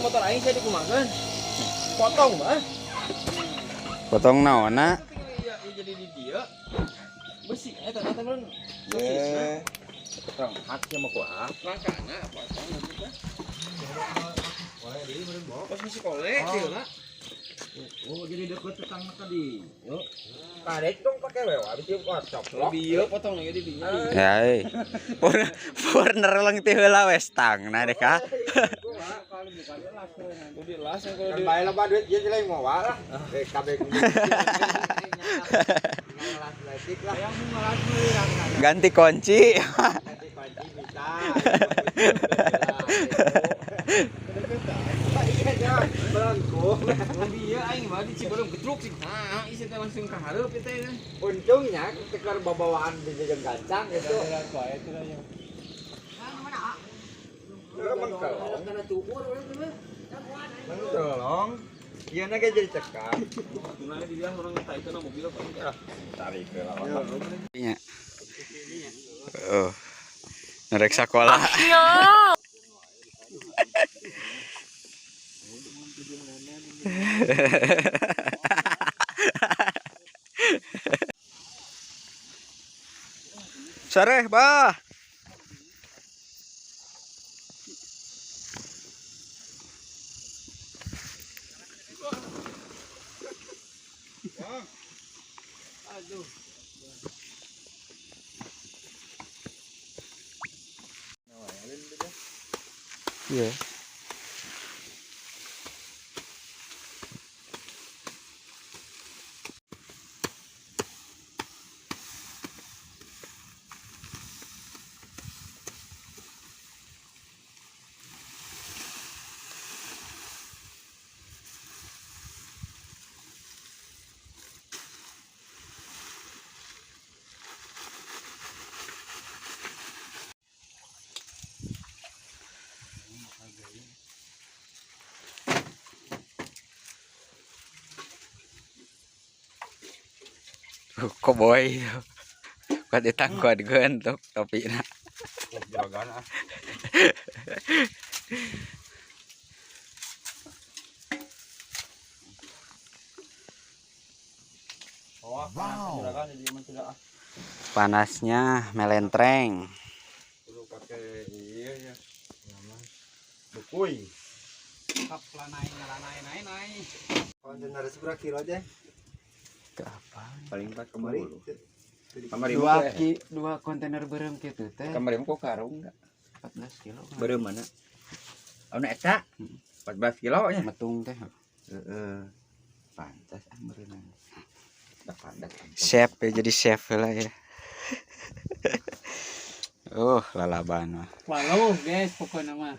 Motor aing saya dikumakeun. Potong, bah. Potong naonna? Iya, jadi di dia. Besi eta eta kan. Eh. Hak sama ku ah. Makana potong nanti teh. Pas masih kolek dia lah. Oh, jadi deket tetang tadi. Yo. Tarik dong pakai wewa, habis itu kocok. Bieu potong lagi di dinya. Ya euy. Pur nereleng ti heula we stangna deh ka. Tuh di las yang kalau Kan di bae loba duit ieu jelek moal lah. Eh kabeh. Ngelas letik lah. Ganti kunci. Ganti kunci bisa. Belangko. Bieu aing mah di Ciberem getruk sih. Ah, isi teh langsung ka hareup ieu teh. Untungnya ketika bawaan di jeung gancang itu. Mengkelong. Mengkelong. Ieu na ge jadi cekap. Nah, di dia orang eta itu na mobil apa enggak? Tarik ke lawan. Nya. Oh. Nerek sakola. Sareh, bah. Aduh. Iya. Koboi. Kuat ditangkuan tok topina. Juragan ah. Oh, wow. Juragan jadi emang tidak ah. Panasnya melentreng. Perlu pakai iya ya. Nama bukui. Kap lanai ngalanai nai nai. Kontainer seberapa kilo aja? Ke apa? Paling tak kemari. Kamari Dua kontainer berem kitu teh. Kamari kok karung enggak? 14 kilo. Berem mana? Anu eta? 14 kilo nya. Metung teh. Heeh. Pantas ah meureunna. Da padat. Chef ya, jadi chef lah ya. Oh, lalaban mah. Walau guys pokoknya mah.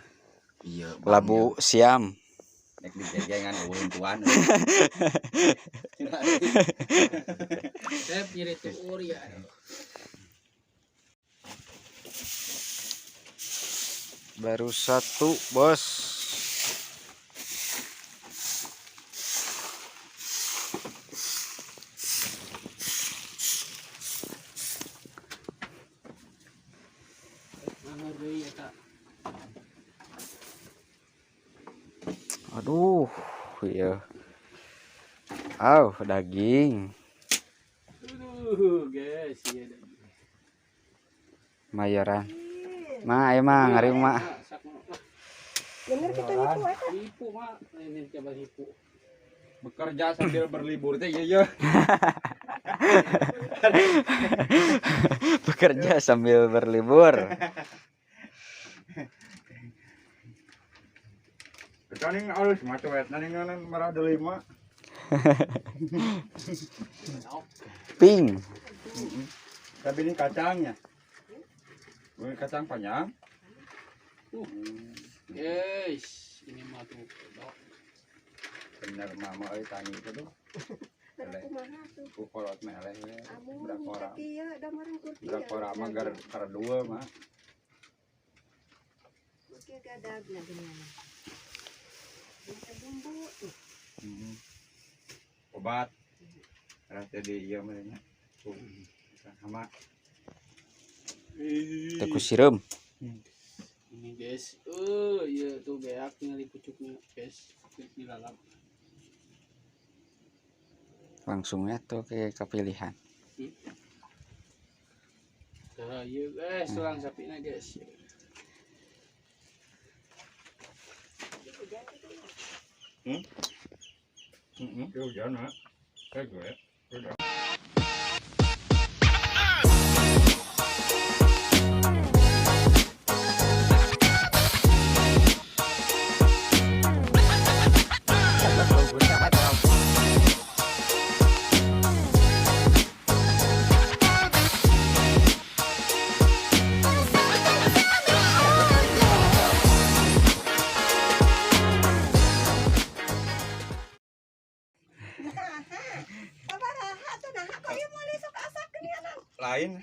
Iya. Labu siam. Nek dijegengan eueuh tuan. Saya nyeri tuur ya. Baru satu, bos. Nganggur deui eta. Aduh, iya. Aw, daging. Aduh guys, iya daging. Mayoran. Ma, ayo ma, ngariung ma. Bener kita nipu eta. Hipu mah, ini coba hipu. Bekerja sambil berlibur teh iya iya. Bekerja sambil berlibur. Kecuali alus mah cuet ning marah delima. Ping. Tapi ini kacangnya. Ini kacang panjang. Guys, ini mah tuh dok. Bener mama euy tani itu tuh. Eleh. Kumaha tuh? Ku kolot mah eleh we. Amun Brakora. kieu da meureun kurti. Brakora mah gar dua mah. Kurti gadag na ganyan. Masa bumbu tuh. Obat. Rasa di ieu mah nya. Sama. Teu ku sireum. Ini guys, iya tuh beak tinggal di pucuknya guys, dilalap. Langsungnya tuh ke kepilihan. Nah, iya guys, tulang sapinya guys. Hujan, mak. Kayak gue. Udah. Lain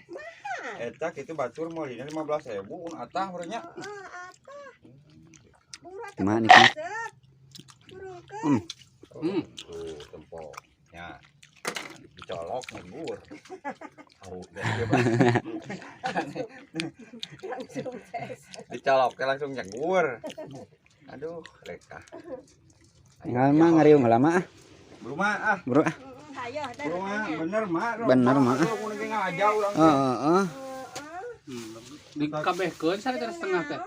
eta kitu batur meulina 15.000 un atah meureun nya. Kumaha nikmat. Tuh tempo nya. Dicolok ngegur. Dicolok langsung nyegur. Aduh, reka. Tinggal mah ngariung heula mah. Buru mah ah. Buru ah. Buru mah bener mah. Bener mah. Heeh. Dikabehkeun 1,5 teh.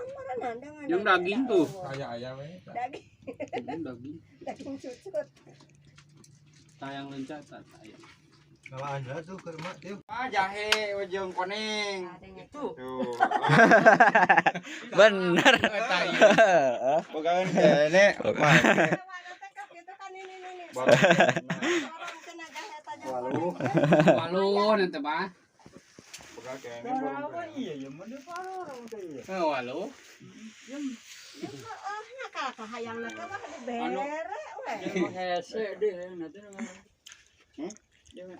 Yang daging tuh. Kayak ayam we. Daging. Daging. Daging cucut. Tayang lencak tak ayam. Ngalaan lah tuh ke rumah tuh. Ah jahe ujung kuning. Itu. Tuh. Bener. Bukan kene. Walu. Walu nanti bah. Bukan kene. Iya, ya mana parah teh. Walu. Heeh, nah hayang na ka mah dibere we. Hese deh nanti. Menang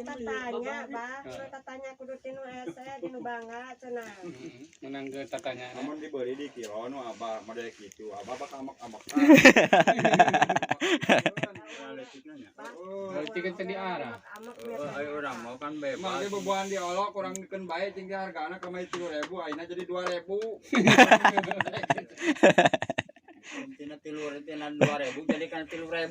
tatanya, bah, tatanya kudu tinu hese dinu bangga cenah. Menang ke tatanya. Namun diberi di kilo nu abah model kitu, abah bakal amak-amak. Berarti kan tadi arah. Ayo orang mau kan bebas. Emang dia bebuan di olok kurang dikeun bae tinggi hargana kamari 3.000 ayeuna jadi 2.000. Tina tilu tina 2.000 jadi kan 3.000.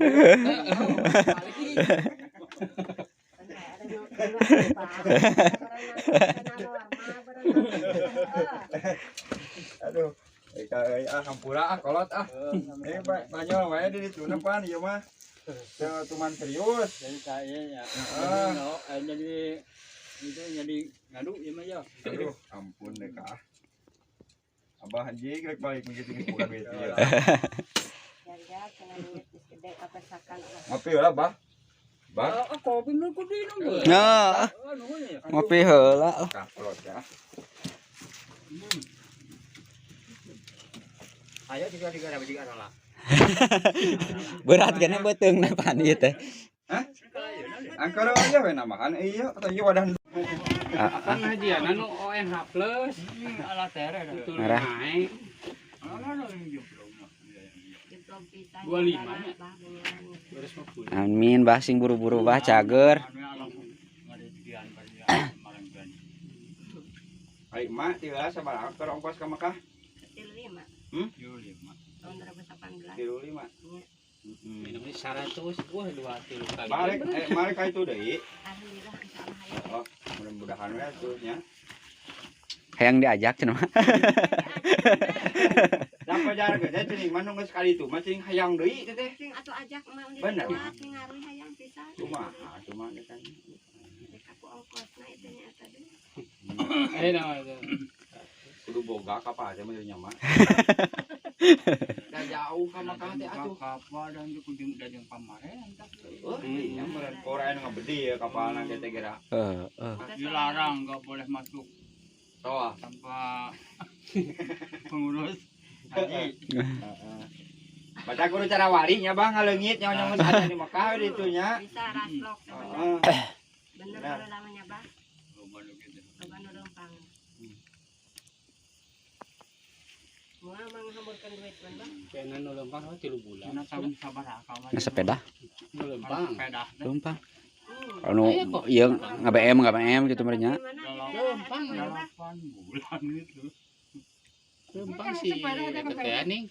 Aduh, ah hampura ah kolot ah. Eh banyak wae di ditu pan ieu mah. Cuman serius. Jadi saya ya. Jadi itu jadi ngadu ieu mah ya. Aduh, ampun deh kah. Abah haji rek balik begitu geus bukan duit ieu. Ngopi heula, Bah. Bah. Kopi nu kudu minum. Nah, ngopi heula. Kaprot ya. Ayo tiga tiga ada juga salah. Berat kene beuteungna pan ieu teh. Hah? Angkara aja we namahan ieu atau ieu wadah. Kan hajian anu ONH plus. Ala tere. Merah. Naik. 25 nya. 250. Amin bah sing buru-buru bah cager. Ai mak tiga sabaraha keur ongkos ka Mekah? 35. 35. Tahun 2018. 35. Minumnya 100 wah 2 3 kali. Balik mari ka itu deui. Alhamdulillah insyaallah. Oh, mudah-mudahan we atuh nya. Hayang diajak cenah mah. Dapat jarak teh ceuning mah nu geus kali itu mah ceuning hayang deui teh teh. Sing atuh ajak mah undi Bener. kuat ningali hayang pisan. Kumaha cuma teh kan. Rek aku ongkosna itu nya eta deui. Nah, itu. Kudu boga kapal aja mah nya mah. Da jauh ka Mekah teh atuh. Kapal dan juga dajeng pamaren tah. Oh, iya meureun Korea nu ngebedi ya kapalna teh geura. Heeh. Dilarang nggak boleh masuk Toh. tanpa pengurus haji. Heeh. Baca kudu cara wali nya Bang ngaleungit nyawa-nyawa geus aya di Mekah we ditu nya. Bisa raslok sebenarnya. Heeh. Bener Bener. kalau lamanya bah. Loba nu kitu. Loba nu leumpang. Moal manghamburkeun duit man bah. Kayaknya nu lempang mah 3 bulan. Cenah sabaraha kamari. Nah, sepeda Nu lempang. Sepeda. lempang. Anu ieu nge-BM nge-BM gitu merenya. Lempang. 8 bulan itu. Lempang si eta teh ning.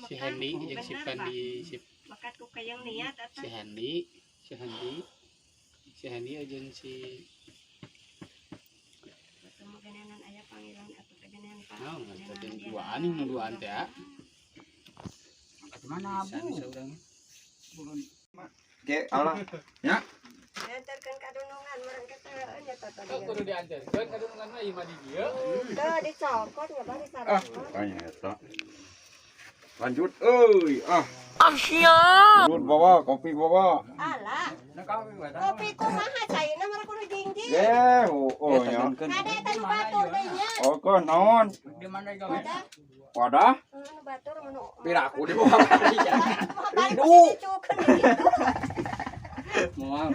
Si Handi jeung si Pandi si Bakat ku kayang niat si atau Handi, si Handi. Si Handi jeung si ketemu genenan aya panggilan atau kegenenan pak. naon eta jeung duaan ning nu duaan teh ah. Di mana Bisa bu? bisa urang. Oke, alah. Diantarkeun ka dunungan meureun kita nya tata Tuh kudu diantarkeun ka dunungan mah ieu mah di dieu. Teu dicokot nggak bari Ah, sareng. tanya eta. Lanjut euy, ah. Lanjut bawa kopi bawa. Alah, kopi kumaha caina mah kudu jingjing. Eh, oh, oh ya. Kade eta nu batur deui nya. Oke, naon? Di mana gawe? Wadah, Wadah? nu batur menu. Piraku dibawa. Rindu. Gitu. Moal.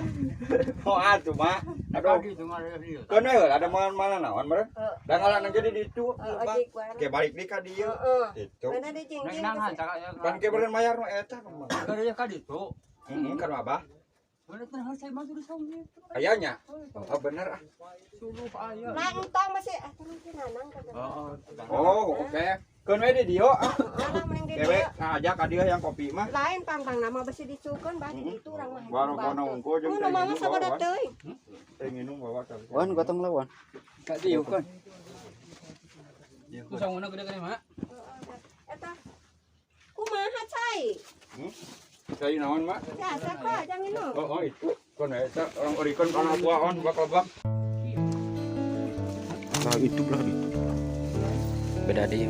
Oh, atuh mah. Aduh. Tadi cuma ada dia. Keun we ada mana naon meureun. Da ngalah jadi di ditu. Ojek bareng. Ke balik deui ka dieu. Heeh. Itu. Mana di jingjing. Nang nang cakap ya. Pan ke beureun mayar nu eta kumaha. Kerja ka ditu. Heeh, kan abah. Mana teh harus saya masuk di saung itu. Aya nya. Oh, bener ah. Suluh aya. Lah entong masih ah terus si nanang kan. Oh, oke. Keun we di dieu ah. Heeh, lah mending di Kewe dieu. ngajak ka dieu yang kopi mah. Lain pangpang nama besi dicukeun bah di ditu urang mah. Baru kono unggul jeung Mun teh mama nginum sabada bawa. teuing. Teh nginum bawa tapi. Wan gotong lawan. Kak dieu kan. Tuh sanguna gede gede mah. Eta kumaha cai? Cai naon mah? Biasa kok jangan minum. Oh, oh itu. Kon eta orang orikon kana buahan bakal bak. Nah, itu belah itu. Beda deh.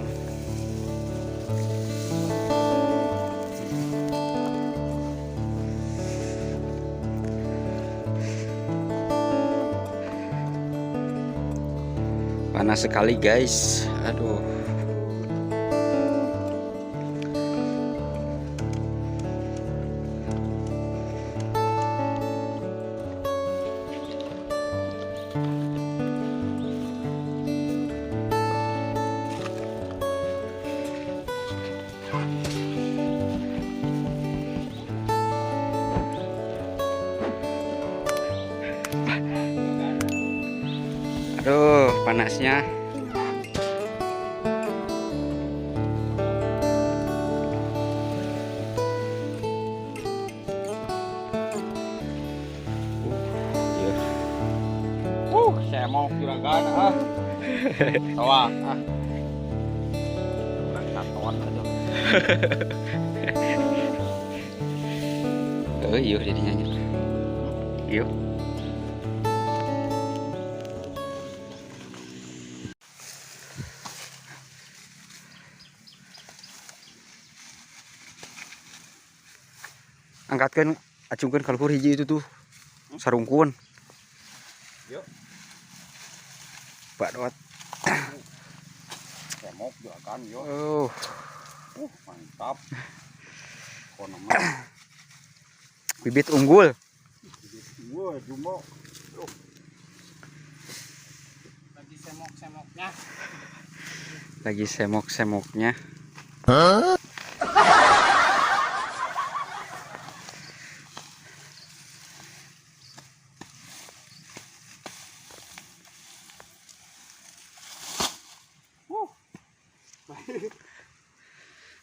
Panas sekali guys. Aduh. Aduh, panasnya. Iya. Saya mau juragan ah. Soak ah. Kurang tatoan aja. Oh, iya jadinya. Iya. Angkatkan, acungkan kalau hiji itu tuh. Sarungkun. Yuk. Pak Dot. Semok juragan yo. Oh, Mantap. Kono mah. bibit unggul. Wah, jumbo. Lagi semok-semoknya. Lagi semok-semoknya.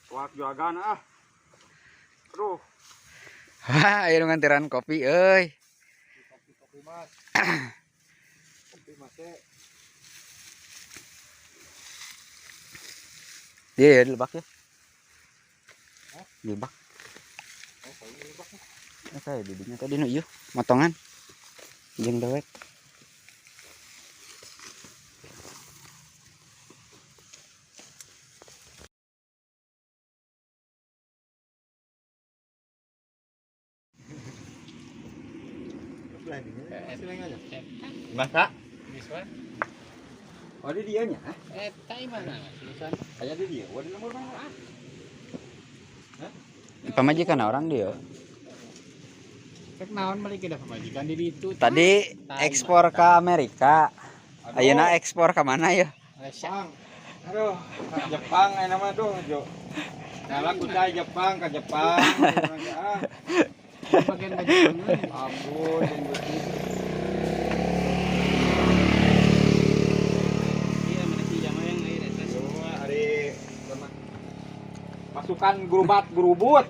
Soak juragan ah. Aduh. Wah, ayo nganteran kopi euy. Kopi mas. Kopi mas. Iya, ya, di lebak ya. Di lebak. Eta ya didinya tadi nu ieu, motongan. Jeung dewek. Masa? Miswan. Oh, di dia nya. Eta imahna Miswan. Aya di dia. Wah, di nomor mana? Pamajikan orang dia. Rek naon balik ke pamajikan di ditu. Tadi ekspor ke Amerika. Ayeuna ekspor ke mana ya? Malaysia. Jepang. Aduh, Jepang aya nama tuh, Jo. Salah kucai Jepang ke Jepang. Ah. Bagian ka Jepangan. Ampun, jeung Gusti. Iya, mana si Jama yang lain eta. Yo, ari pasukan gurubat gurubut.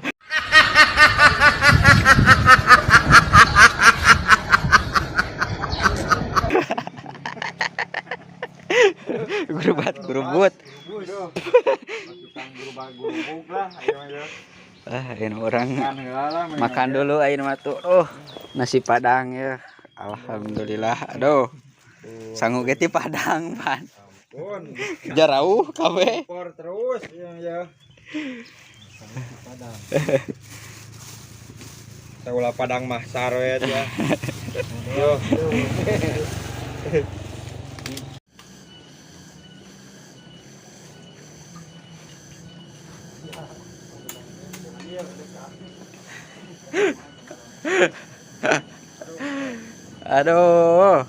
Gurubat gurubut. Pasukan gurubat gurubuk lah, ayo ayo. Ah, ini orang Makan heula lah, main makan aja. dulu ayeuna mah tuh. Oh, nasi padang ya. Alhamdulillah. Aduh. Sanggup ge ti Padang, pan. Ampun. Jarauh kabeh. Impor terus iya ya. Padang. Saulah Padang Mahsar we ya. Yo. Aduh.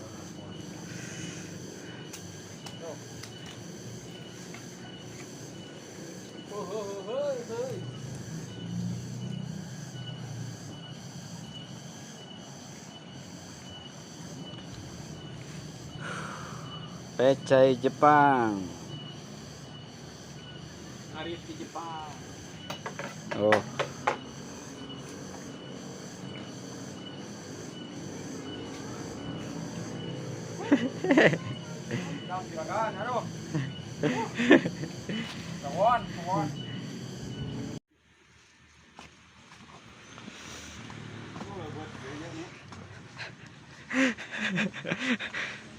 Pecai Jepang. Arif di Jepang. Oh. Silakan, aduh. Sawon, sawon.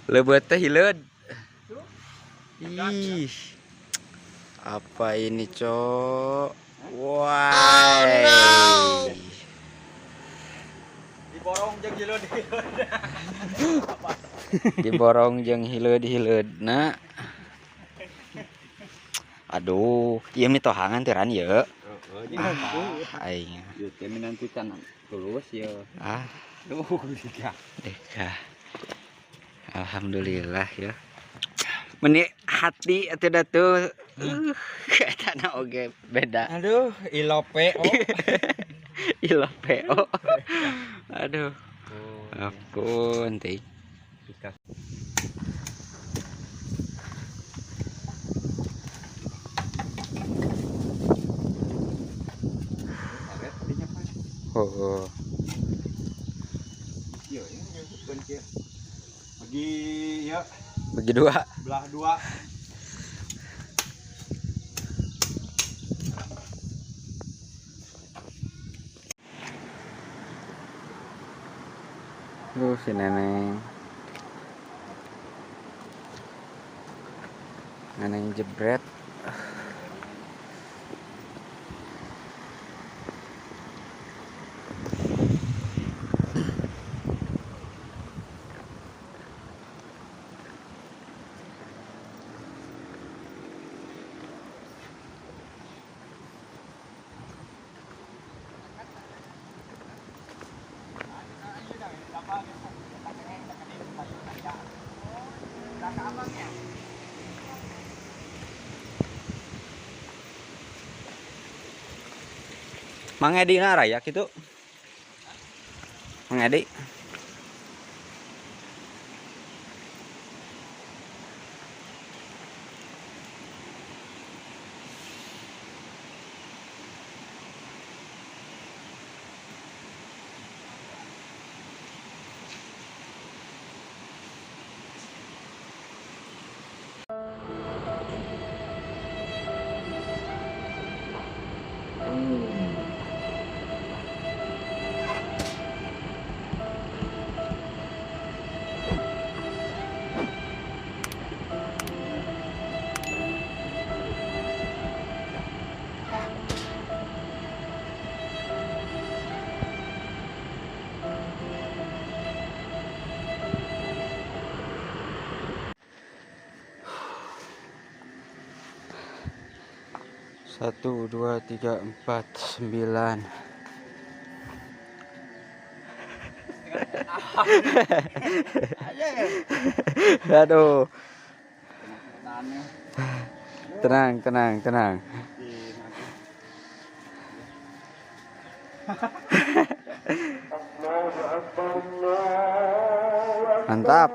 Lebeut teh hileud. Ih. Apa ini, Cok? Wah. Diborong jeung hileud-hileud. Diborong jeung hileud-hileudna. Aduh, ieu mie tohangan teh ran ye. Ah, aing. Ieu teh minantu can tulus ya. Ah, Duh, dika. deka. Alhamdulillah ya. Meni hati atuh da tuh. Eta na oge beda. Aduh, ilope oh. Ilah PO. Aduh. Ampun, teh. Oh, Iya, ya, nyebutkeun kieu. Bagi ya bagi dua. belah dua. Si neneng. Neneng jebret. Mang Edi na raya gitu. Mang Edi. Satu, dua, tiga, empat, sembilan. Aduh. Tenang, tenang, tenang. Mantap.